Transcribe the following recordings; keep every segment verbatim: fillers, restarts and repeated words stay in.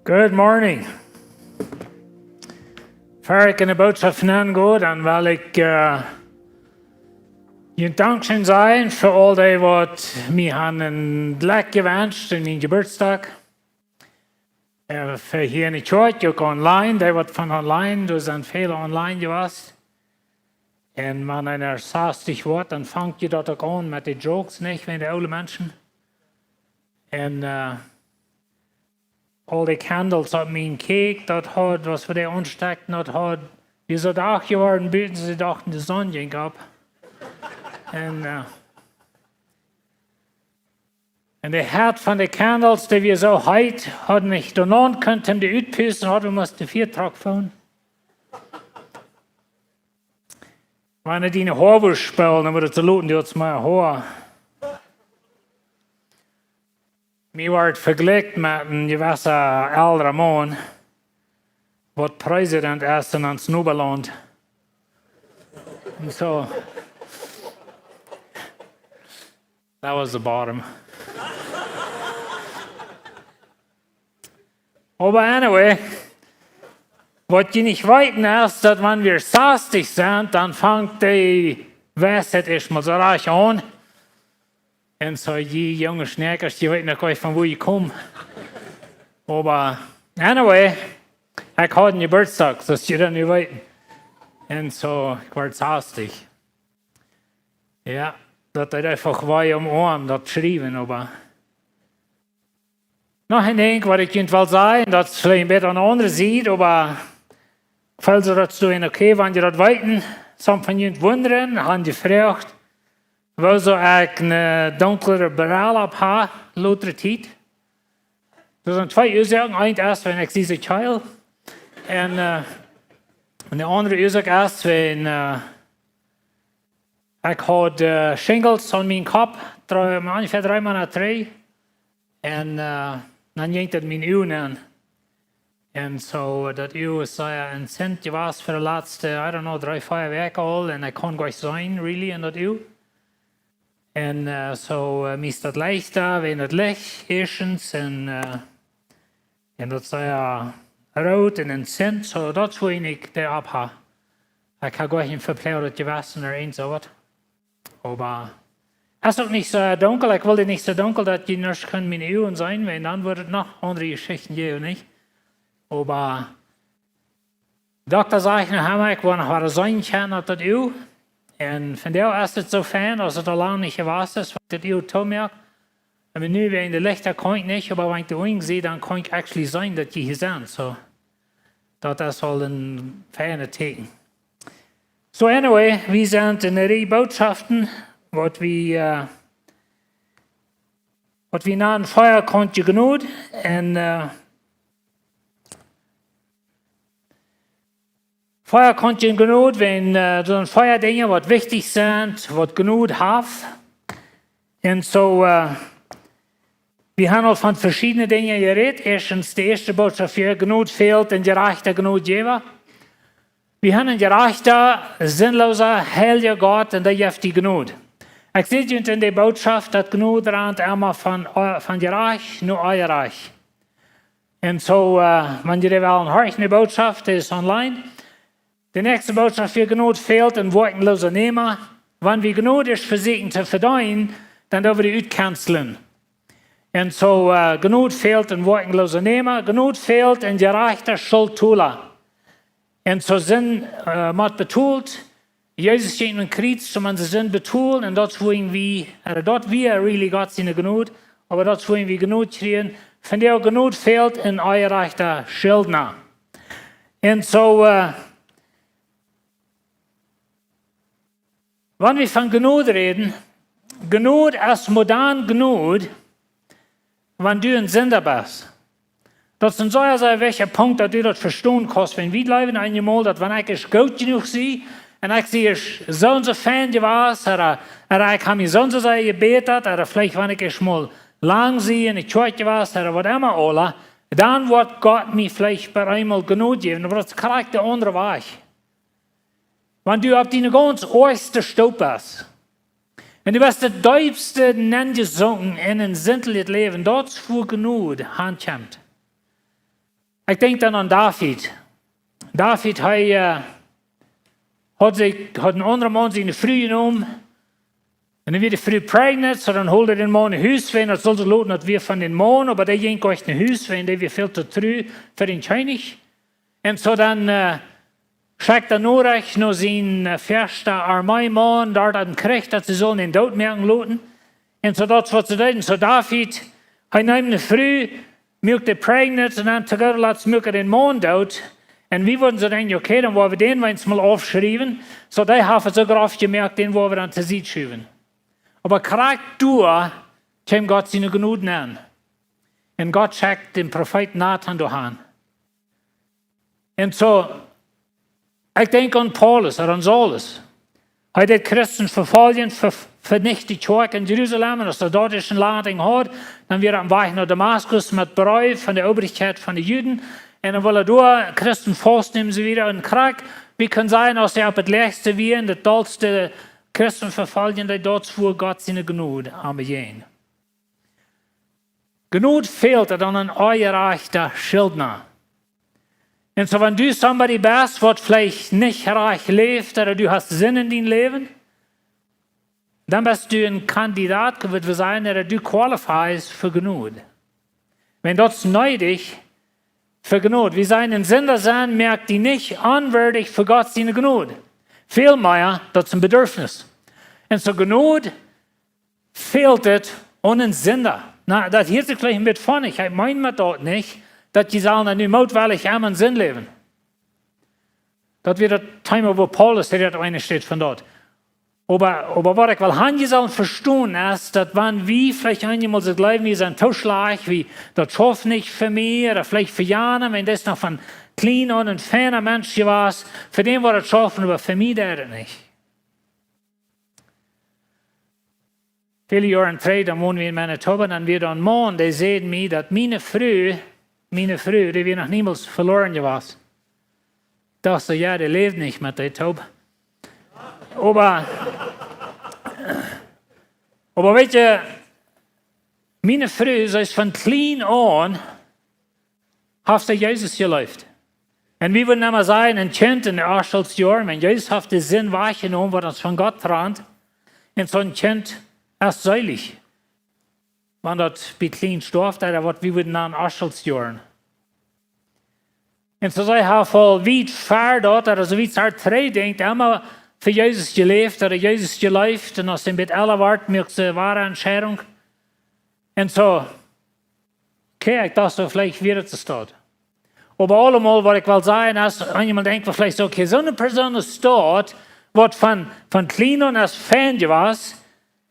Good morning. Ver ekj enne Bootschoft nenn go, dan well ekj äh, junt dankscheen sajen fa aul dee waut mie han een Jlekj jewenscht en mien Jeburtsdach. Äh, fa hia enne Kjoakj, uk online, dee waut von online, doa sent väle online jewast. Un wan eena sastich woat, dan fangt je daut uk aun met de jokes, nich, von de oole Menschen. Un äh, aul de candles opp mien cake, daut haud, waut wie dee aunstekjten, daut haud, wia soo dach jeworden, buten see dochten, de Sonn jinkj opp. Un äh, un de Hett von de candles, dee wia soo heet, haud nich doa naun kunt, om dee uttopusten, haud wie must de Fiertruck foonen. Wan et diene Hoa wia spolen, dan wudd et too lot, dee haud mea Hoa. Mie woat vejlikjt met een jewessa elra Maun, waut President es en ons Nobalaunt. Un soo, that was the bottom. Oba anyway, waut jie nich weeten es, daut wan wie sastich sent, dan fangt de Weisheit ieescht mol soo rajcht aun. Un soo, jie junge Schnäakjasch, jie weeten noch nich, von wua jie komen. Oba anyway, ekj haud een Jeburtsdach, daut jie daut nu weeten. Un soo, ekj wort sastich. Jo, daut deed eefach wee om Oarm, daut schriewen, oba noch een Dinkj, waut ekj junt well sajen, daut es veleicht een bät aun de aundre Sied, oba ekj feel soo, daut es soo een okay, wan jie daut weeten. Some von junt wundren, han jefroacht, wuarom ekj een dunklere Brell opp ha, lota Tiet. Doa sent twee Uasoaken. Eent es, wan ekj see soo kjeel. Un äh, un de aundre Uasoak es, wan äh, ekj haud äh, shingles aun mien Kopp, dree, onjefäa dree Moonat trigj. Un äh, dan jinkj daut mien Uag aun. Un soo, daut Uag es sea entzünt jewast fa de latste, I don't know, dree, vea Wäakj aul. Un ekj kunn nich seenen, really, en daut Uag. Un äh, soo äh, mie es daut leichta, wan daut Licht ieeschtens un äh, un daut es sea root un entzünt, soo daut es wuarom ekj dee opp ha. Ekj ha nich een Vepleaja daut jewast ooda irjent soo waut. Oba es uk nich soo dunkel, ekj well dee nich soo dunkel, daut jie nuscht kjennen miene Uagen seenen, wiels dan wudd et noch aundre Jeschichten jäwen, nich? Oba Dokta säd noch emma, ekj woa noch waut seenen kjennen opp daut Uag. Un vondoag es et soo fein, aus et aul lang nich jewast es, waut daut Uag toomoakt. Un nu, wan de Lichta kaun ekj nich, oba wan ekj de Uagen see, dan kaun ekj actually seenen, daut jie hia sent. Soo, daut es aul een feinet Tieekjen. So anyway, wie sent en de Rieej Bootschoften, waut wie, äh, waut wie nanen Fea Kaunt Jnod. Un äh, Fea Kaunt Jnod, wan äh, doa sent fea Dinja, waut wichtich sent, waut Jnod haft. Un soo, äh, wie han aul von veschiedne Dinja jerät. Ieeschtens, de ieeschte Bootschoft hia: Jnod fält een jerajchta Jnodjäwa. Wie han een jerajchta, sinnloosa, heilja Gott, un dee jeft die Jnod. Ekj säd junt en de Bootschoft, daut Jnod rant emma von, äh, von jerajcht no onjerajcht. Un soo, äh, wan jie wellen horchen, de Bootschoft es online. De näakjste Bootschoft hia: Jnod fält een woakjenloosa Näma. Wan wie Jnod ieescht vesieekjen to vedeenen, dan doo wie dee utcancelen. Un soo, äh, Jnod fält een woakjenloosa Näma, Jnod fält een jerajchta Schulttola. Un soo Sind äh, mott betolt. Jesus jinkj aum Kjriez, om onse Sind betolen, un daut es wuarom wie, äh, daut wia really Gott siene Jnod, oba daut es wuarom wie Jnod kjrieen. Vondoag: Jnod fält een onjerajchta Schuldna. Un soo, äh, wan wie von Jnod räden, Jnod es mau dan Jnod, wan du een Sinda best. Daut es een sea, sea wichtja Punkt, daut du daut vestonen kaust. Wan wie jleewen eenjemol, daut wan ekj ieescht goot jenuach sie, un ekj sie ieescht soo un soo fein jewast, ooda, ooda ekj ha mie soo un soo sea jebätat, ooda veleicht wan ekj ieescht mol lang sie en de Kjoakj jewast, ooda waut emma, ooda, dan woat Gott mie veleicht bie eemol Jnod jäwen, oba daut es krakjt de aundre Wajch. Wan du opp diene gaunz oajste Stoop best, un du best daut deepste nenjesunken en een sintlichet Läwen, daut es wua Jnod han kjemt. Ekj denkj dan aun David. David, hee, äh, haud sikj, haud een aundra Maun siene Fru jenomen. Un dan wia de Fru pregnant, soo dan hold hee dän Maun no Hus, wiels daut sull see loten, daut wia von dän Maun, oba dee jinkj uk no Hus, wiels dee wia väl too tru fa dän Kjennich. Un soo dan, äh, schekjt hee Norecht no sienen, äh, väaschten Armeemaun, doa aum Kjrich, daut see sullen dän doot moaken loten. Un soo daut waut see deeden. Soo David, hee neem ne Fru, muak dee pregnant un dan to goodest Letzt muak hee dän Maun doot. Un wie wudden soo denkjen, okay, dan woa wie dän weens mol aufschriewen. Soo dee haft et soo groff jemoakt, dän woa wie dan to Sied schuwen. Oba krakjt doa kjeem Gott siene Jnod aun. Un Gott schekjt dän Profeet Natan doahan. Un soo, ekj denkj aun Paulus, aun Saulus. Hee deed Christen vefoljen, ver-, venicht de Kjoakj en Jerusalem, un aus hee doa ieescht een langet Enj haud, dan wia hee aum Wajch no Damaskus met Breew von de Obrichkjeit von de Juden. Un dan wull hee doa Christen faustnämen, soo wieda. Un krakjt, wie kjennen sajen, aus hee opp daut läachste wia, un daut dollste Christen vefoljen, daut doa wia Gott siene Jnod aum Bejäajnen. Jnod fält et aun een onjerajchta Schildna. Un soo, wan du somebody best, waut veleicht nich rajcht läft, ooda du hast Sind en dien Läwen, dan best du een Kandidat, wudd wie sajen, ooda du qualifies fa Jnod. Wiels daut es needich fa Jnod. Wie sajen, een Sinda sennen moakt die nich onwieedich fa Gott siene Jnod. Väl mea, daut es een Bedürfnis. Un soo Jnod fält et aun een Sinda. Na, daut hieet sikj veleicht een bät funny. Ekj meen met daut nich, daut jie sellen nu mootwellich emma en Sind läwen. Daut wia daut Thema, wua Paulus hee daut eene steit von daut. Oba, oba waut ekj well han, jie sellen vestonen, es, daut wan wie veleicht eenjemol soo jleewen, wie sent too schlajcht, wie, daut schauft nich fa mie, ooda veleicht fa jana, wiels dee es noch von kjlien aun een feina Mensch jewast, fa dän woat daut schaufen, oba fa mie deit et nich. Väle Joaren trigj, dan wonden wie en Manitoba, un dan wia doa een Maun, dee säd mie, daut miene Fru, miene Fru, dee wia noch niemols veloaren jewast. Ekj docht soo, jo, dee läft nich met dee toop. Oba, oba weetst du, miene Fru, see es von kjlien aun haft see Jesus jeleeft. Un wie wudden emma sajen, een Kjint en de Oscheltsjoaren, wan Jesus haft de Sind wajchjenomen, waut ons von Gott trant, un soon Kjint es seelich. Wan daut bie kjlien stoaft, ooda waut wie wudden aun Oscheltsjoaren. Un soo see haft aul wiet ver daut, ooda soo wiet see trigj denkjt, emma fa Jesus jeläft, ooda Jesus jeleeft, un aus see een bät elra wort, muak see wada Entscheidunk. Un soo, okay, ekj docht soo, veleicht wia et soo. Oba aulemol, waut ekj well sajen, es, wan jemaunt denkjt, veleicht soo, okay, soone Persoon es daut, waut von, von kjlien aun es fein jewast,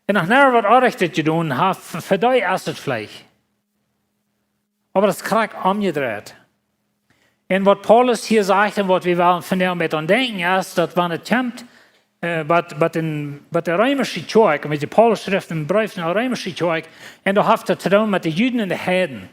un noch nie waut Oajchtet jedonen haft, fa, fa dee es et veleicht. Oba daut es krakjt omjedreit. Un waut Paulus hia sajcht un waut wie wellen vondoag met aun denkjen, es daut wan et kjemt, äh, waut, waut en, waut de reemische Kjoakj, un met de Paulus schrift een Breef aun de reemische Kjoakj, un daut haft daut to doonen met de Juden un de Heiden.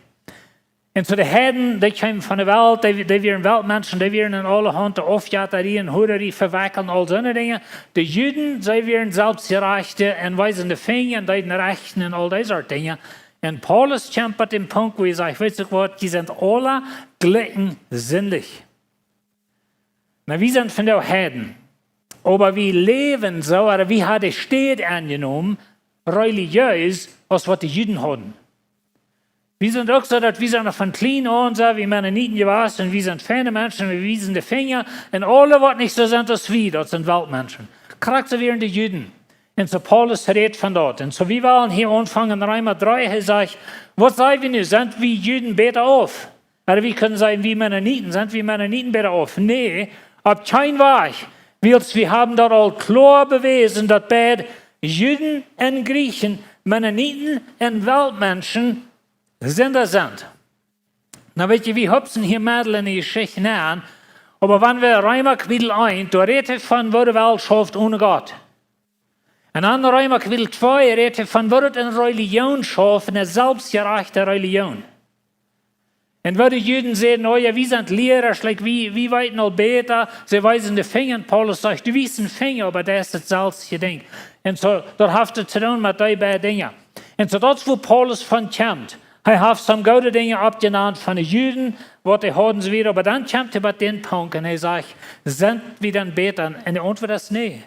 Un soo de Heiden, dee kjeemen von de Welt, dee, dee wieren Weltmenschen, dee wieren en aulahaunt Aufjettarie un Huararie vewekjelt un aul soone Dinja. De Juden, see wieren selfstjerajchte un weesen de Finja un deeden rechten un aul dee Sort Dinja. Un Paulus kjemt bie dän Punkt, wua hee sajcht, weetst du waut, jie sent aula jlikj sindich. Na, wie sent vondoag Heiden, oba wie läwen soo, ooda wie haben de Städ aunjenomen, relijees, aus waut de Juden hauden. Wie sent uk soo, daut wie sent von kjlien aun, sent wie Mennoniten jewast, un wie sent feine Menschen, wie wiesen de Finja, un aule waut nich soo sent aus wie, daut sent Weltmenschen. Krakjt soo wieren de Juden. Un soo Paulus rät von daut. Un soo wie wellen hia aunfangen, Reema dree, hee sajcht, waut saj wie nu, sent wie Juden bäta auf? Ooda wie kjennen sajen, wie Mennoniten, sent wie Mennoniten bäta auf? Nä, opp kjeen Wajch. Wiels wie haben daut aul kloa bewäsen, daut beid Juden un Jrieechen, Mennoniten un Weltmenschen Sinda sent. Na weetst du, wie hopsen hia medden en de Jeschicht aun, oba wan wie Reema Kapitel eent, doa rät hee von woo de Welt schauft onen Gott. Un dan Reema Kapitel twee rät hee von woo daut en Relijoon schauft, ne selfstjerajchte Relijoon. Un woo de Juden säden, oh jo, wie sent Liera, like, wie, wie weeten aul bäta, see weisen de Finja, un Paulus sajcht, du wiest een Finja, oba daut es daut selfstje Dinkj. Un soo, daut haft daut to doonen met dee beid Dinja. Un soo, daut es wua Paulus von kjemt. Hee haft some goode Dinja oppjenant von de Juden, waut dee hauden, soo wieda. Oba dan kjemt hee bie dän Punkt un hee sajcht: "Sent wie dan bäta?" Un de Auntwuat es nä.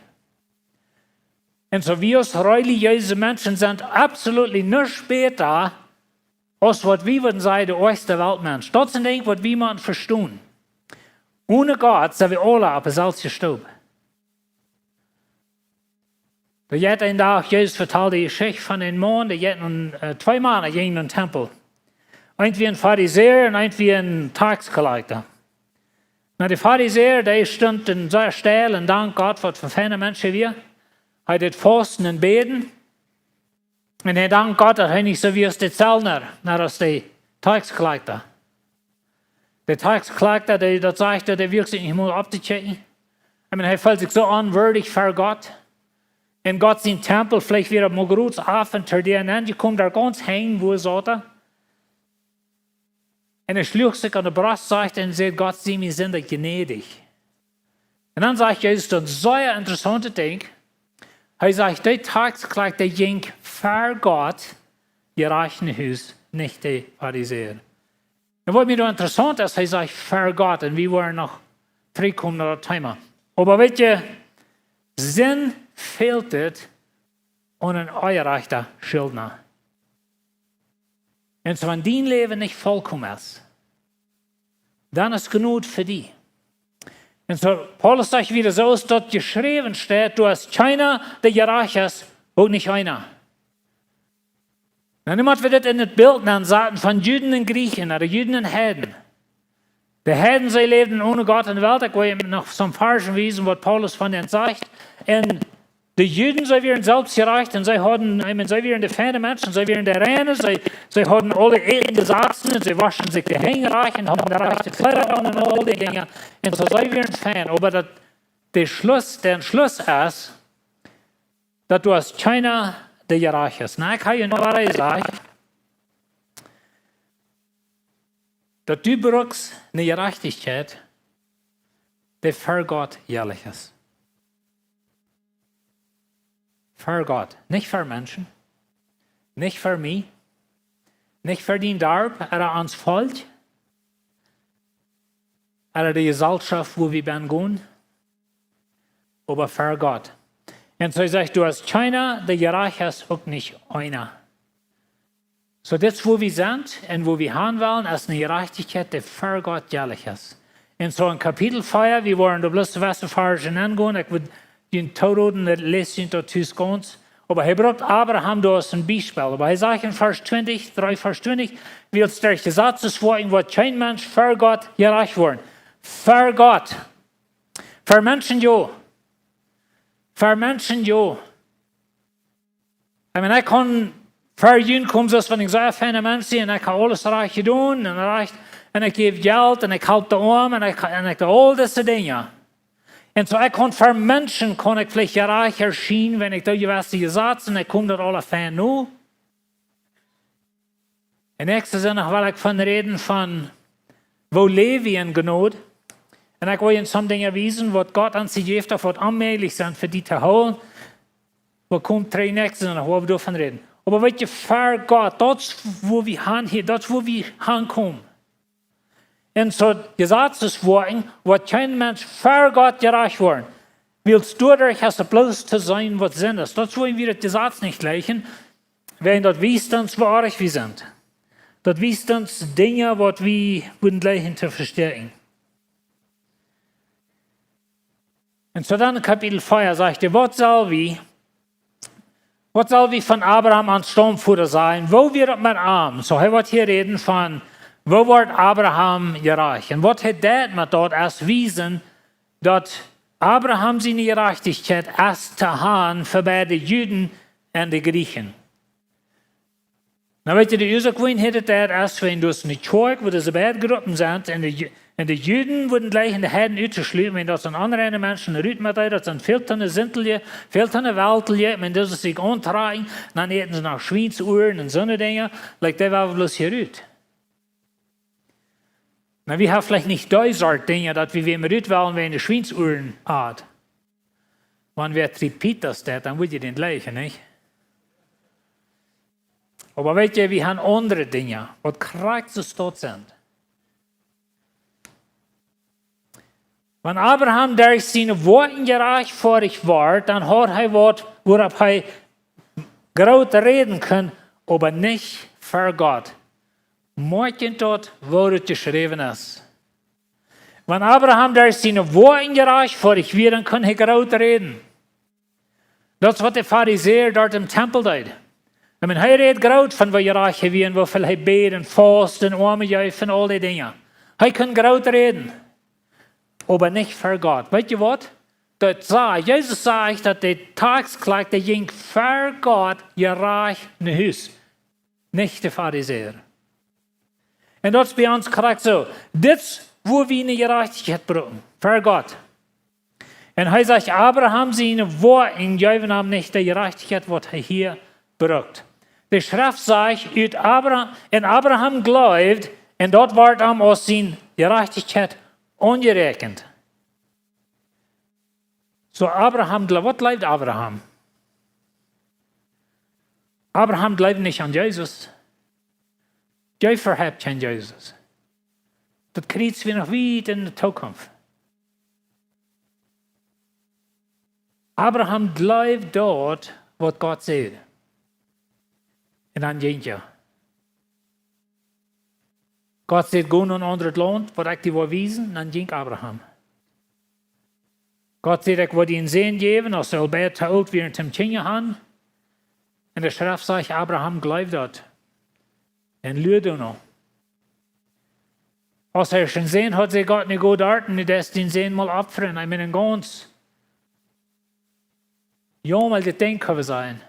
Un soo, wie aus relijeese Menschen sent absolutely nuscht bäta aus waut wie wudden sajen, de oajchste Weltmensch. Daut es een Dinkj waut wie motten vestonen. One Gott sent wie aula opp de selwje Stoop. Doa jeit een Dach, Jesus vetald de Jeschicht von een Maun, dee jeit no, äh, twee Mana jinjen no dän Tempel. Eent wia een Farisäa un eent wia een Tax collector. Nu, de Farisäa, dee stunt dan sea stell un dankt Gott, waut fa een feina Mensch hee wia. Hee deed fausten un bäden. Un hee dankt Gott, daut hee nich soo wia aus de Zellner, nä, aus de Tax collector. De Tax collector, dee, daut sajcht, daut hee wia sikj nich mol opptokjikjen. I mean, hee feelt sikj soo onwieedich ver Gott. En Gott sien Tempel, veleicht wia hee mol groot auf un to dee nenn jekomen, doa gaunz henj, wua saut hee. Un hee schluach sikj aun de Brost, sajcht, un säd: "Gott, sie mie sinda jnädich." Un dan sajcht Jesus daut sea interessaunte Dinkj. Hee sajcht, de Tax collector, dee jinkj ver Gott jerajcht no Hus, nich de Farisäa. Un waut mie doa interessaunt es, hee sajcht ver Gott, un wie woaren noch trigjkomen no daut Thema. Oba weet jie, Sind fält et aun een onjerajchta Schuldna. Un soo, wan dien Läwen nich volkomen es, dan es Jnod fa die. Un soo, Paulus sajcht wada, soo aus daut jeschräwen steit: "Doa es kjeena, dee jerajcht es, uk nich eena." Nu, nu mott wie dit en daut Bilt nensaten von Juden un Griechen, ooda Juden un Heiden. De Heiden, see läwden one Gott en de Welt. Ekj well junt noch some Varzen wiesen, waut Paulus von an sajcht. Un de Juden, see wieren selfstjerajcht un see hauden, I mean, see wieren de feine Menschen, see wieren de reine, see, see hauden aule Äten jesaten un see wauschen sikj de Henj rajcht un hauden de rajchte Kjleeda aun un aul dee Dinja. Un soo, see wieren fein, oba daut, de Schluss, de Schluss es, daut doa es kjeena, dee jerajcht es. Nu, ekj hab junt aul jesajcht, daut du brukst eene Jerajchtichkjeit, dee ver Gott jerecht es. Ver Gott. Nich ver Menschen. Nich ver mie. Nich ver dien Darp, ooda ons Volkj, ooda de Jeselschoft, wua wie bennen gonen. Oba ver Gott. Un soo sajcht, doa es kjeena, dee jerajcht es, uk nich eena. Soo, dit es, wua wie sent un wua wie han wellen, es eene Jerajchtichkjeit, dee ver Gott jerecht es. Un soo en Kapitel vea, wie woaren doa bloos de latste Varzen aungonen, ekj wudd junt tooroden, läst junt daut tus gaunz. Oba hee brukt Abraham doa aus een Biespel. Oba hee sajcht en Varsch twintich, dree Varsch twintich: "Wiels derch Jesazes Woakjen woat kjeen Mensch ver Gott jerajcht woaren." Ver Gott. Ver Menschen jo. Ver Menschen jo. I mean, ekj kaun ver junt komen soo aus wan ekj soo een feina Mensch sie un ekj hab aules rajcht jedonen un rajcht, un ekj jäw Jelt un ekj halp de Oame un ekj, un ekj doo aul dise Dinja. Un soo, ekj kaun ver Menschen, kaun ekj veleicht jerajcht erschienen, wan ekj doo jewesse Jesazen, ekj kaun daut aula fein no. Un ekj sie noch, well ekj von räden von, woo läw wie en Jnod. Un ekj well junt some Dinja wiesen, waut Gott ons jejäft haft, waut onmäajlich sent fa die to hoolen. Wie komen trigj näakjsten Sindach, wua wie doavon räden. Oba weet jie, ver Gott, daut es wua wie han hia, daut es wua wie hankomen. Un soo, Jesazes Woakjen, woat kjeen Mensch ver Gott jerajcht woaren. Wiels doaderch es et bloos to seenen, waut Sind es. Daut es wuarom wie daut Jesaz nich jlikjen, wiels daut wiest ons, woo oajch wie sent. Daut wiest ons Dinja, waut wie wudden jlikjen to vestäakjen. Un soo dan en Kapitel vea sajcht hee: "Waut sell wie, waut sell wie von Abraham ons Staumvoda sajen? Woo wia daut met am?" Soo, hee woat hia räden von, woo wort Abraham jerajcht? Un waut hee deit met daut es wiesen, daut Abraham siene Jerajchtichkjeit es to han fa beid de Juden un de Griechen. Nu weet jie, de Uasoak wuarom hee daut deit es, wiels doa es ne Kjoakj, wua dise beid Gruppen sent, un de Ju-, un de Juden wudden jlikjen de Heiden uttoschluten, wiels daut sent onreine Menschen, rut met dee, daut sent väl to ne sintelje, väl to ne weltelje, wiels daut see sikj auntrakjen, dan äten see noch Schwiensuaren un soone Dinja, like, dee wellen bloos hia rut. Nu, wie haben veleicht nich dee Sort Dinja, daut wie wäm rut wellen, wäajen de Schwiensuaren at. Wan wäa Tripitas deit, dan wudd jie dän jlikjen, nich? Oba weet jie, wie haben aundre Dinja, waut krakjt soo stoakj sent. Wan Abraham derch siene Woakjen jerajchtfoadich wort, dan haud hee waut, wuaropp hee groot räden kunn, oba nich ver Gott. Moakjt daut, woo daut jeschräwen es. Wan Abraham derch siene Woakjen jerajchtfoadich wia, dan kunn hee groot räden. Daut es waut de Farisäa doa em Tempel deeden. Ekj meen, hee räd groot von woo jerajcht hee wia un woo väl hee bäd un faust un Oame jeef un aul dee Dinja. Hee kunn groot räden, oba nich ver Gott. Weet jie waut? Daut sajcht, Jesus sajcht, daut de Taxkjlieekjta jinkj ver Gott jerajcht no Hus, nich de Farisäa. Un daut es bie ons krakjt soo. Dit es woo wie ne Jerajchtichkjeit brucken ver Gott. Un hee sajcht, Abraham siene Woakjen jeewen am nich de Jerajchtichkjeit, waut hee hia brukt. De Schreft sajcht, ut Abra-, un Abraham jleewd, un daut wort am aus siene Jerajchtichkjeit aunjeräakjent. Soo Abraham, jle-, waut jleewd Abraham? Abraham jleewd nich aun Jesus. Dee veheeft kjeen Jesus. Daut Kjriez wia noch wiet enne Tookunft. Abraham jleewd daut, waut Gott säd. Un dan jinkj hee. Gott säd, go no een aundret Launt, waut ekj die woa wiesen, dan jinkj Abraham. Gott säd, ekj woa die een Sän jäwen, aus see aul beid too oolt wieren toom Kjinja han. Un de Schreft sajcht, Abraham jleewd daut. Un luad doano. Aus hee sien Sän haud, säd Gott, nu go doa un nu deist dien Sän mol opfren, ekj meen, gaunz. Jo, mau dit Dinkj kjenn wie seenen.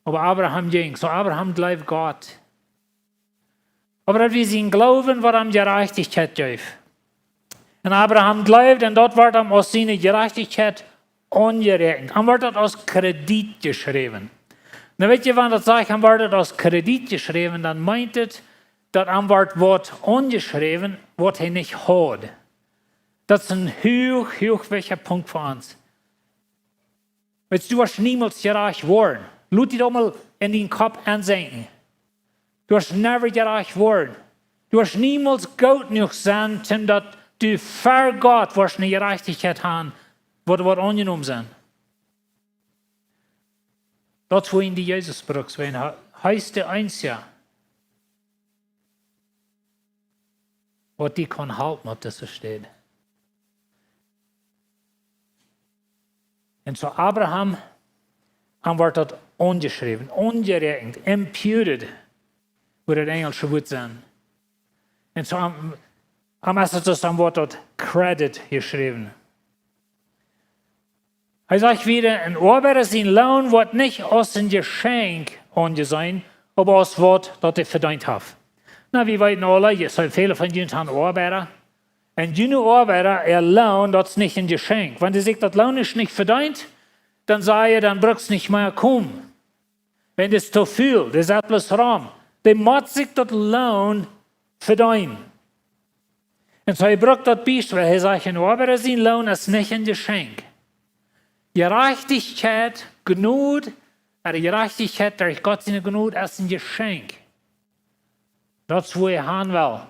Oba Abraham jinkj. Soo Abraham jleewd Gott. Oba daut wia sien Gloowen, waut am Jerajchtichkjeit jeef. Un Abraham jleewd, un daut wort am aus siene Jerajchtichkjeit aunjeräakjent. Am wort daut aus Kredit jeschräwen. Nu weet jie, wan daut sajcht, am wort daut aus Kredit jeschräwen, dan meent et, daut am wort waut aunjeschräwen, waut hee nich haud. Daut es een huach, huach wichtja Punkt fa ons. Weetst, du woascht niemols jerajcht woaren. Lot die daut mol en dien Kopp ensenkjen. Du woascht never jerajcht woaren. Du woascht niemols goot jenuach sennen, toom daut du ver Gott woascht ne Jerajchtichkjeit han, waut, waut aunjenomen sennen. Daut es wuarom du Jesus brukst, wiels hee, hee es de eensja, waut die kaun halpen opp dise Städ. Un soo Abraham, am wort daut aunjeschräwen, aunjeräakjent, imputed, wudd daut enjelsche Wuat sennen. Un soo am, am es et, daut am wort daut Kredit jeschräwen. Hee sajcht wieda, een Oabeida sien Loon woat nich aus een Jeschenkj aunjeseenen, oba aus waut, daut hee vedeent haft. Nu, wie weeten aule, hia sent väle von junt han Oabeida. Un june Oabeida äa Loon, daut es nich een Jeschenkj. Wan dee sikj daut Loon nich, nich vedeent, dan saj jie, dan bruckt see nich mea komen. Wan daut too väl, dee sat bloos rom. Dee mott sikj daut Loon vedeenen. Un soo, hee brukt daut Biespel, hee sajcht, een Oabeida sien Loon es nich een Jeschenkj. Jerajchtichkjeit, Jnod, de Jerajchtichkjeit derch Gott siene Jnod es een Jeschenkj. Daut es, wua hee han well.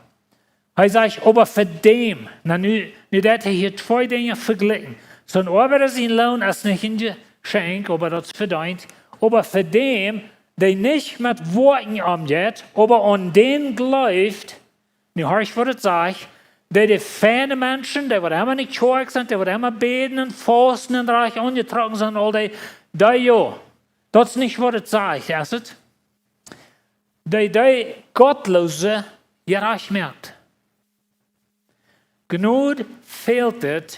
Hee sajcht, oba fa däm, nu, nu, nu deit hee hia twee Dinja vejlikjen. Soo een Oabeida sien Loon es nich een Jeschenkj, oba daut es vedeent. Oba fa däm, dee nich met Woakjen omjeit, oba aun dän jleeft, nu horcht, waut et sajcht, dee, dee feine Menschen, dee waut emma enne Kjoakj sent, dee waut emma bäden un fausten un rajcht aunjetrocken sent, aul dee, dee jo. Daut es nich, waut et sajcht, es et? Dee, dee Gottloose jerajcht moakt. Jnod fält et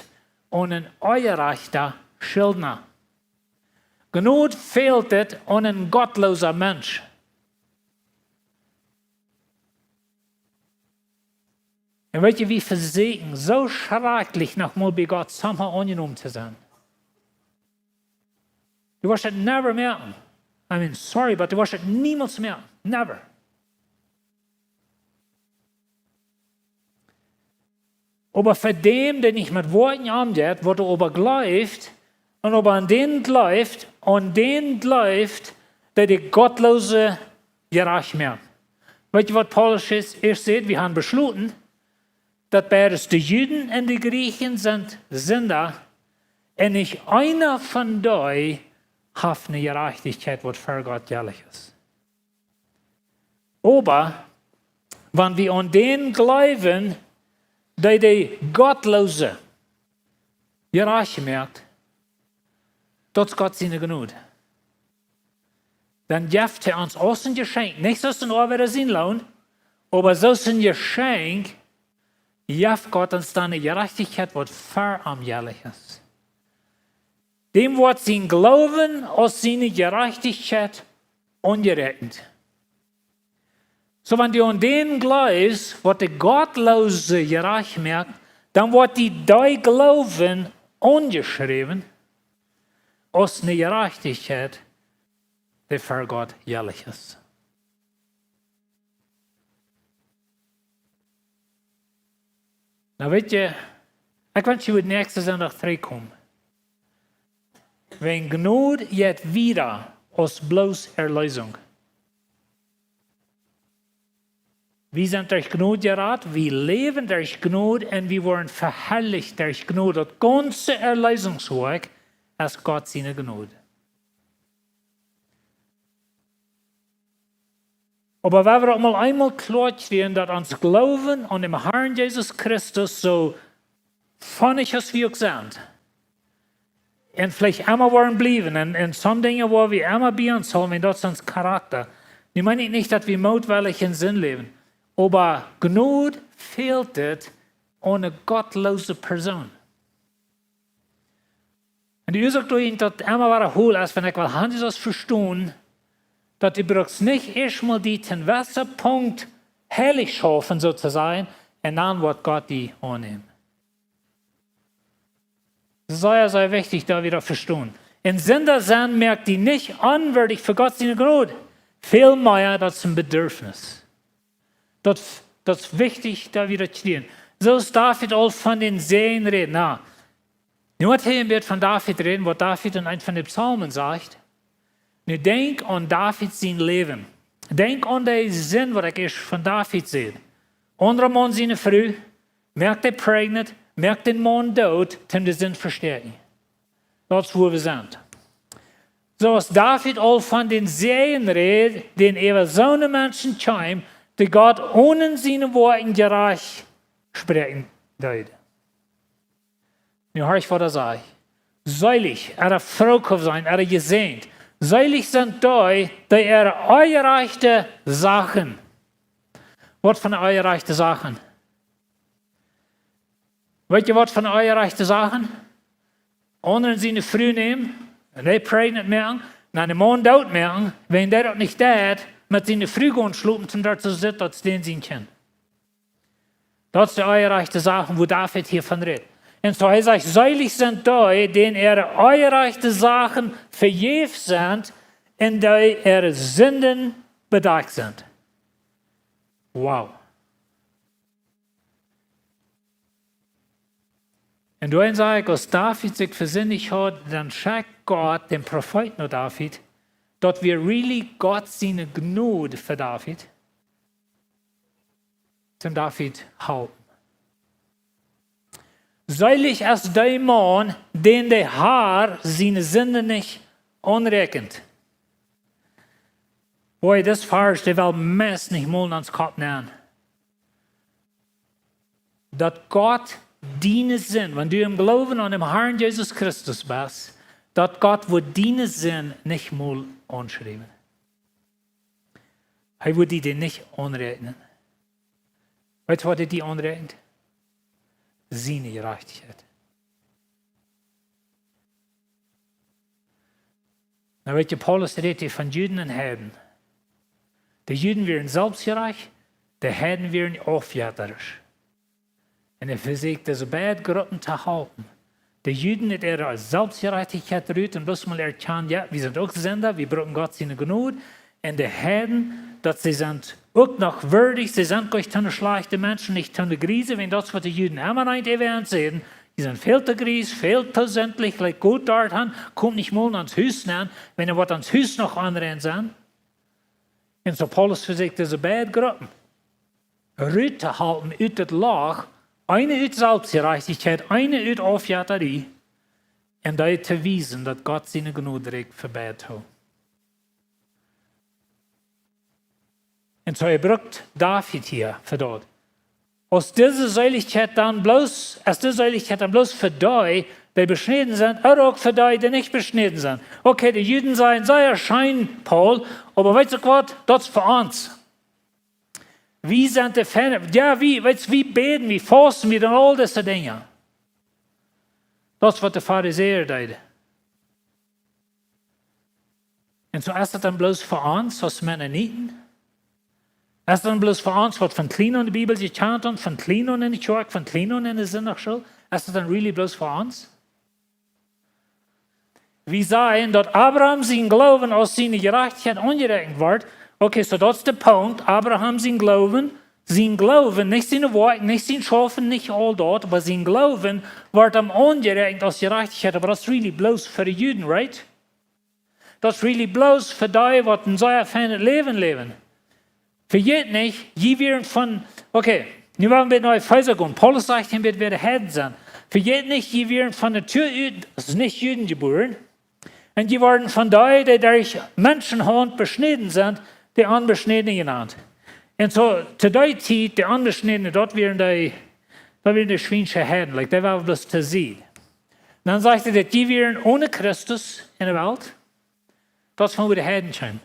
aun een onjerajchta Schuldna. Jnod fält et aun een gottloosa Mensch. Un weetst, wie vesäkjen soo schrakjlich noch mol bie Gott somehow aunjenomen to sennen. Du woascht et never moaken. I mean, sorry, but du woascht et niemols moaken. Never. Oba fa däm, dee nich met Woakjen omjeit, waut oba jleeft, un oba aun dän jleeft, aun dän jleeft, dee de Gottloose jerajcht moaken. Weet jie waut Paulus ieescht, ieescht säd? Wie haben beschloten, daut beides, de Juden un de Griechen, sent Sinda, un nich eena von dee haft ne Jerajchtichkjeit, waut ver Gott jelich es. Oba wan wie aun dän jleewen, dee de Gottloose jerajcht moakt, daut es Gott siene Jnod. Dan jeft hee ons aus een Jeschenkj, nich soo aus een Oabeida sien Loon, oba soo aus een Jeschenkj, jeft Gott ons dan ne Jerajchtichkjeit, waut ver am jelich es. Däm woat sien Gloowen aus siene Jerajchtichkjeit aunjeräakjent. Soo, wan du aun dän jleefst, waut de Gottloose jerajcht moakt, dan woat die dee Gloowen aunjeschräwen aus ne Jerajchtichkjeit, dee ver Gott jelich es. Nu weet jie, ekj wensch, jie wudden näakjsten Sindach trigjkomen. Wäajen Jnod jeit wieda aus bloos Erleesunk. Wie sent derch Jnod jerat, wie läwen derch Jnod un wie woaren veharlicht derch Jnod. Daut gaunze Erleesungswoakj es Gott siene Jnod. Oba wan wie daut mol eemol kloa kjrieen, daut ons Gloowen aun däm Harn Jesus Christus, soo fonnich aus wie uk sent, un veleicht emma woaren bliewen, un, un some Dinja woa wie emma bie ons hoolen, daut es ons Charakta. Nu meen ekj nich, daut wie mootwellich en Sind läwen, oba Jnod fält et aun ne gottloose Persoon. Un de Uasoak, wuarom ekj daut emma wada hol, es, wan ekj well han, daut vestonen, daut du brukst nich ieescht mol die to een jewesse Punkt heilich schaufen, soo to sajen, un dan woat Gott die aunnämen. Sea, sea wichtich, daut wie daut vestonen. En Sinda sennen moakt die nich onwieedich fa Gott siene Jnod. Väl mea, daut es een Bedürfnis. Daut, daut es wichtich, daut wie daut kjrieen. Soo aus David aul von dän Säajen räd. Na, nu woat hee een bät von David räden, waut David en eent von de Psalmen sajcht. Nu denkj aun David sien Läwen. Denkj aun de Sind, waut ekj ieescht von David säd. Aundra Maun siene Fru, moakt dee pregnant, moakt dän Maun doot, toom de Sind vestäakjen. Daut es, wua wie sent. Soo aus David aul von dän Säajen räd, dän äwa soone Menschen kjeem, dee Gott onen siene Woakjen jerajcht spräakjen deed. Nu horch, waut hee sajcht. Seelich, ooda froo kaun sennen, ooda jesäajent. Seelich sent dee, dee äare onjerajchte Sachen. Waut fa onjerajchte Sachen? Weet jie, waut fa onjerajchte Sachen? Aundren siene Fru nämen, un dee pregnant moaken, un dän Maun doot moaken, wan dee daut nich deit, met siene Fru gonen schlopen, toom daut soo sitt, daut es dän sien Kjint. Daut es de onjerajchte Sachen, wua David hia von räd. Un soo hee sajcht, seelich sent dee, dän äare onjerajchte Sachen vejäft sent un dee äare Sinden bedakjt sent. Wow. Un doaromm saj ekj, aus David sikj vesindicht haud, dan schekjt Gott dän Profeet no David, daut wia really Gott siene Jnod fa David, toom David halpen. Seelich es dee Maun, dän de Har siene Sinden nich aunräakjent. Boy, dis Varsch, dee well meist nich mol en ons Kopp nenn. Daut Gott diene Sind, wan du em Gloowen aun däm Harn Jesus Christus best, daut Gott woat diene Sind nich mol aunschriewen. Hee woat die dee nich aunräakjnen. Weetst du, waut hee die aunräakjent? Siene Jerajchtichkjeit. Nu weet jie, Paulus rät hia von Juden un Heiden. De Juden wieren selfstjerajcht, de Heiden wieren aufjettarisch. Un hee vesieekjt dise beid Gruppen to halpen. De Juden, dee äare Selfstjerajchtichkjeit rut un bloos mol erkjanen, jo, wie sent uk Sinda, wie brucken Gott siene Jnod. Un de Heiden, daut see sent uk noch wieedich, see sent nich toom schlajchte Menschen, nich toom Griese, wan daut es, waut de Juden emma nich erwähnt säden. Dee sent väl to gries, väl to sindlich, like Gott doa han, kjemt nich mol en ons Hus nenn, wan hee woat ons Hus noch aunrein sennen. Un soo Paulus vesieekjt dise beid Gruppen rut to hoolen ut daut Loch, eene ut Selfstjerajchtichkjeit, eene ut Aufjettarie, un dee to wiesen, daut Gott siene Jnod rieekjt fa beid. Un soo hee brukt David hia fa daut. Aus dise Seelichkjeit dan bloos, aus dise Seelichkjeit dan bloos fa dee, dee beschnäden sent, ooda uk fa dee, dee nich beschnäden sent. Okay, de Juden sajen, sea scheen, Paul, oba weetst uk waut, daut es fa ons. Wie sent de Fäne, jo, wie, weetst, wie bäden, wie fausten, wie doonen aul dise Dinja. Daut es waut de Farisäa deeden. Un soo es daut dan bloos fa ons aus Mennoniten? Es daut dan bloos fa ons, waut von kjlien aun de Bibel jekjant un von kjlien aun enne Kjoakj, von kjlien aun enne Sindachschool? Es daut dan really bloos fa ons? Wie sajen, daut Abraham sien Gloowen aus siene Jerajchtichkjeit aunjeräakjent wort. Okay, soo daut es de Punkt. Abraham sien Gloowen, sien Gloowen, nich siene Woakjen, nich sien Schaufen, nich aul daut, oba sien Gloowen wort am aunjeräakjent aus Jerajchtichkjeit, oba daut es really bloos fa de Juden, right? Daut es really bloos fa dee, waut een sea feinet Läwen läwen. Vejät nich, jie wieren von, okay, nu woa wie no Efeesa gonen. Paulus sajcht hia, wie woaren Heiden sennen. Vejät nich, jie wieren von Natua ut aus nich Juden jebuaren. Un jie worden von dee, dee derch Menschenhaunt beschnäden sent, de Onbeschnädne jenant. Un soo, to dee Tiet, de Onbeschnädne, daut wieren dee, daut wieren de schwiensche Heiden, like, dee wieren bloos to seenen. Dan sajcht hee, daut jie wieren one Christus enne Welt. Daut es von wua de Heiden kjeemen.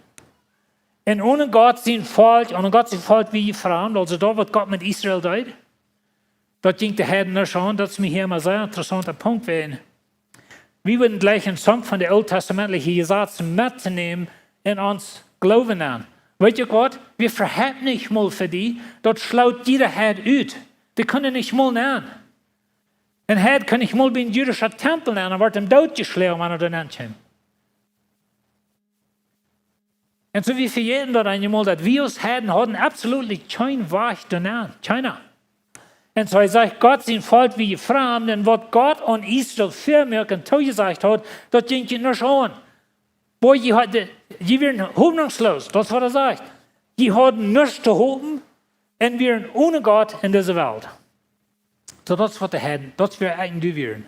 Un one Gott sien Volkj, one Gott sien Volkj wia jie framd, aulsoo daut waut Gott met Israel deed. Daut jinkj de Heiden nich aun, daut es mie hia mau een sea interessaunta Punkt wäajen. Wie wudden jleichen, some von de ooltestamentliche Jesazen mettonämen en ons Gloowen aun. Weetst uk waut? Wie veheffen nich mol fa dee, daut schloot jieda Heid ut. Dee kunnen nich mol nenn. Een Heid kunn nich mol bie een jüdischen Tempel nenn, un wort am dootjeschloagen, wan hee doa nenn kjeem. Un soo wie vejäten daut eenjemol, daut wie aus Heiden hauden absolutely kjeen Wajch doa nenn, kjeena. Un soo hee sajcht, Gott sien Volkj wia jie framd, un waut Gott aun Israel väamoakjt un toojesajcht haud, daut jinkj junt nich aun. Boah, jie hauden, jie wieren hopninjsloos, daut es waut hee sajcht. Jie hauden nuscht to hopen un wieren one Gott en dise Welt. Soo daut es waut de Heiden, daut es wäa ekj un du wieren.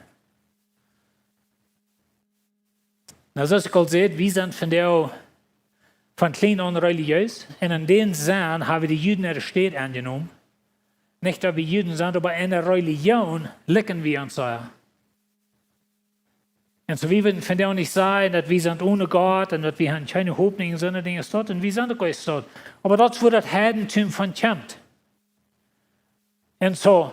Nu, soo aus ekj aul säd, wie sent vondoag von kjlien aun relijees. Un en dän Senn haben wie de Juden äare Städ enjenomen. Nich daut wie Juden sent, oba enne Relijoon likjen wie ons sea. Un soo wie wudden vondoag nich sajen, daut wie sent one Gott un daut wie haben kjeene Hopninj en soone Dinja aus daut. Un wie sent uk aus daut. Oba daut es wua daut Heidentum von kjemt. Un soo,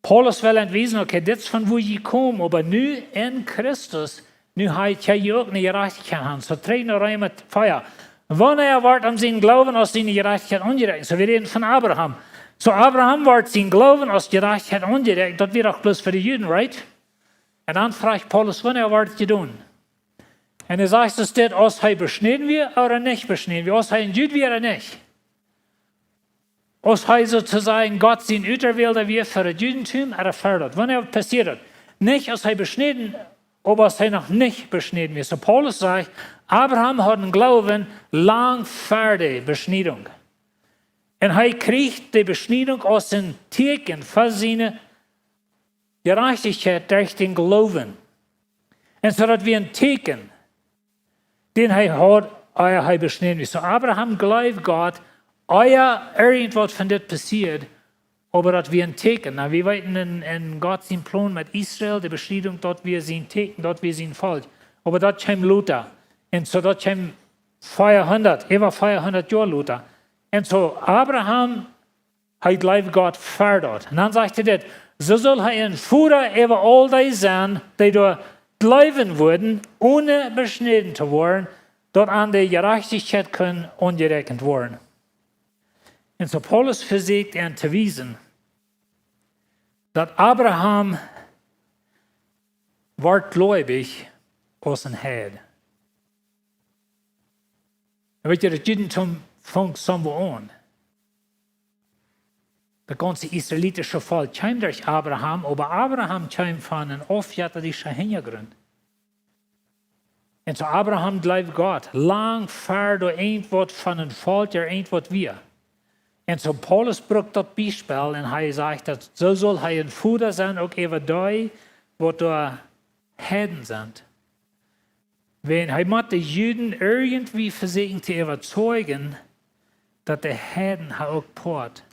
Paulus well an wiesen, okay, dit es von wua jie komen, oba nu en Christus, nu ha jie uk ne Jerajchtichkjeit aun. Soo trigj no Reema vea. Wanea wort am sien Gloowen aus siene Jerajchtichkjeit aunjeräakjent? Soo wie räden von Abraham. Soo Abraham wort sien Gloowen aus Jerajchtichkjeit aunjeräakjent, daut wia doch bloos fa de Juden, right? Un dan fruach Paulus, wanea wort daut jedonen? Un hee sajcht, es dit, aus hee beschnäden wia ooda nich beschnäden wia, aus hee een Jud wia ooda nich. Aus hee soo to sajen Gott sien Uterwälda wia fa daut Judentum, ooda fa daut. Wanea passieed daut? Nich aus hee beschnäden, oba aus hee noch nich beschnäden wia. Soo Paulus sajcht, Abraham haud een Gloowen lang ver de Beschniedunk. Un hee kjrieech de Beschniedunk aus een Tieekjen fa siene Jerajchtichkjeit derch dän Gloowen. Un soo daut wia een Tieekjen, dän hee haud, ea hee beschnäden wia. Soo Abraham jleewd Gott, ea irjentwaut von dit passieed, oba daut wia een Tieekjen. Nu, wie weeten en, en Gott sien Plon met Israel, de Beschniedunk, daut wia sien Tieekjen, daut wia sien Volkj. Oba daut kjeem lota. Un soo daut kjeem veahundat, äwa veahundat Joa lota. Un soo Abraham, hee jleewd Gott ver daut. Un dan sajcht hee dit, soo sull hee een Voda äwa aul dee sennen, dee doa jleewen wudden, one beschnäden to woaren, daut an de Jerajchtichkjeit kunn aunjeräakjent woaren. Un soo Paulus vesieekjt an to wiesen, daut Abraham wort jleewich aus een Heid. Un weetst, daut Judentum funk soo aun. Daut gaunze israelitische Volkj kjeem derch Abraham, oba Abraham kjeem von een aufjettalichen Hinjagrunt. Un soo Abraham jleewd Gott, lang ver doa irjentwaut von een Volkj ooda irjentwaut wia. Un soo Paulus brukt daut Biespel un hee sajcht daut, soo saul hee een Voda sennen, uk äwa dee, waut doa Heiden sent. Wan hee mott de Juden irjentwie vesieekjen to äwateijen, daut de Heiden ha uk Poat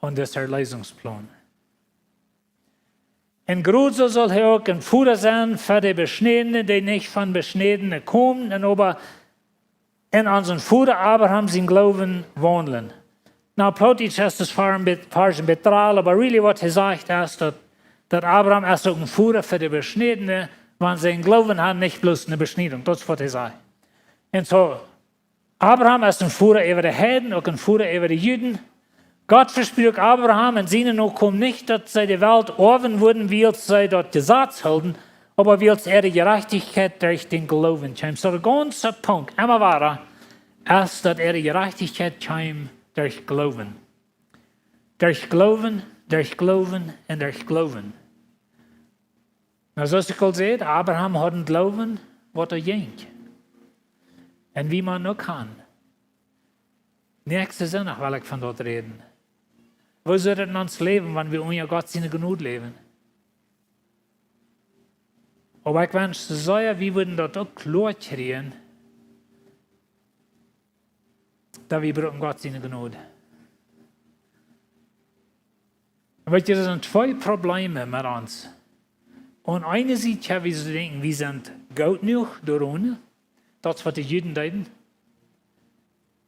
aun disen Erleesungsplon. Un krakjt soo saul hee uk een Voda sennen fa de Beschnädne, dee nich von Beschnädne komen, un oba en onsen Voda Abraham sienen Gloowen waundlen. Nu, Plautdietsch es daut Varsch een bät, Varsch een bät drol, oba really waut hee sajcht es daut, daut Abraham es uk een Voda fa de Beschnädne, wan see Gloowen haben, nich bloos eene Beschniedunk. Daut es waut hee sajcht. Un soo, Abraham es een Voda äwa de Heiden, uk een Voda äwa de Juden. Gott vespruak Abraham un siene Nokomen nich, daut see de Welt oawen wudden, wiels see daut Jesaz hilden, oba wiels äare Jerajchtichkjeit derch dän Gloowen kjeem. Soo de gaunze Punkt, emma wada, es daut äare Jerajchtichkjeit kjeem derch Gloowen. Derch Gloowen, derch Gloowen un derch Gloowen. Nu, soo aus ekj aul säd, Abraham haud een Gloowen, waut doa jinkj. Un wie motten uk han. Näakjsten Sindach well ekj von daut räden. Woo es daut en ons Läwen, wan wie unja Gott siene Jnod läwen? Oba ekj wensch sea, wie wudden daut uk kloa kjrieen, daut wie brucken Gott siene Jnod. Weetst, doa sent twee Probleme met ons. Aun eene Sied kjenn wie soo denkjen, wie sent goot jenuach doaromm. Daut es waut de Juden deeden.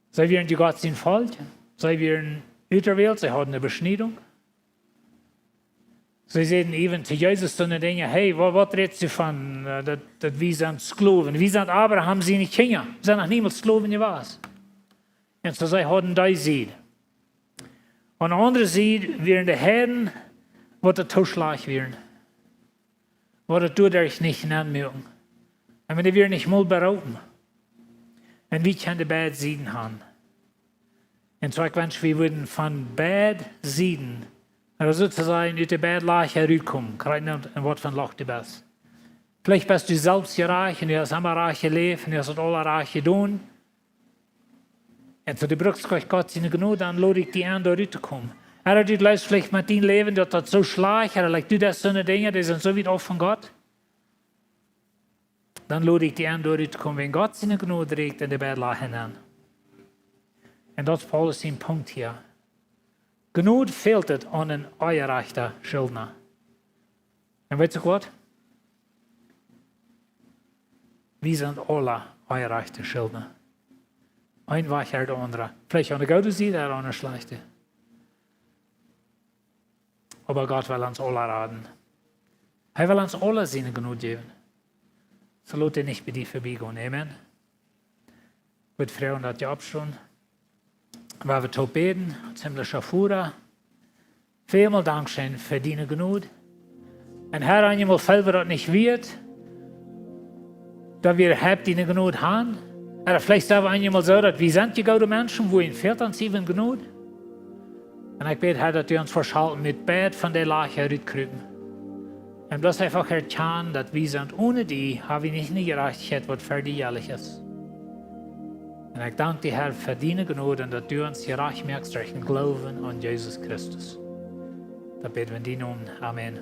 See wieren Gott sien Volkj. See wieren uterwählt, see hauden eene Beschniedunk. See säden even to Jesus soone Dinja: "Hey, wa-, waut rätst du von, äh, daut, daut wie sent Sklowen? Wie sent Abraham siene Kjinja. Wie sent noch niemols Sklowen jewast." Un soo see hauden dee Sied. Aun de aundre Sied wieren de Heiden, waut doa too schlajcht wieren. Waut doa doaderch nich nenn muaken. Un wan dee wieren nich mol beroopen. Un wie kjennen beid Sieden han. Un soo ekj wensch, wie wudden von beid Sieden, aulsoo to sajen, ut de beid Lajch rutkomen, krakjt enn waut von Loch du best. Veleicht best du selfst jerajcht un du hast emma rajcht jeläft un du hast daut aula rajcht jedonen. Un soo, du brukst Gott siene Jnod, dan lod ekj die enn, doa rut to komen. Ooda du jleefst veleicht met dien Läwen, daut daut soo schlajcht, ooda like, du deist soone Dinja, dee sent soo wiet auf von Gott. Dan lod ekj die enn, doa rut to komen, wan Gott siene Jnod rieekjt enn de beid Lajch nenn. Un daut es Paulus sien Punkt hia. Jnod fält et aun een onjerajchta Schuldna. Un weetst du waut? Wie sent aula onjerajchte Schuldna. Een Wajch ooda de aundra. Veleicht aun de goode Sied ooda aun de schlajchte. Oba Gott well ons aula raden. Hee well ons aula siene Jnod jäwen. Soo lot dee nich bie die verbie gonen. Amen. Ekj wudd froagen, daut jie oppstonen. Wie woaren toop bäden, himmlischa Voda. Välmol dankscheen fa diene Jnod. Un Herr, eenjemol feelen wie daut nich wieet, daut wie äwahaupt diene Jnod han. Ooda veleicht sent wie eenjemol soo, daut wie sent je goode Menschen, wua et fält aun siene Jnod. Un ekj bäd, Herr, daut du ons woascht halpen, met beid von de Lajch rutkrupen. Un bloos eefach erkjanen, daut wie sent onen die, ha wie nich eene Jerajchtichkjeit, waut fa die jelich es. Un ekj dank die, Herr, fa diene Jnod un daut du ons jerajcht moakst derch dän Gloowen aun Jesus Christus. Daut bäd wie enn dienen Nomen. Amen.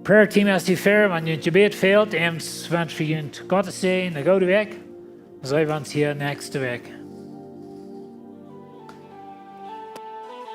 Prayer team es hia ver, wan jie een Jebäd fält, ekj wensch junt Gott sienen Säajen, eene goode Wäakj. Seenen wie ons hia näakjste Wäakj.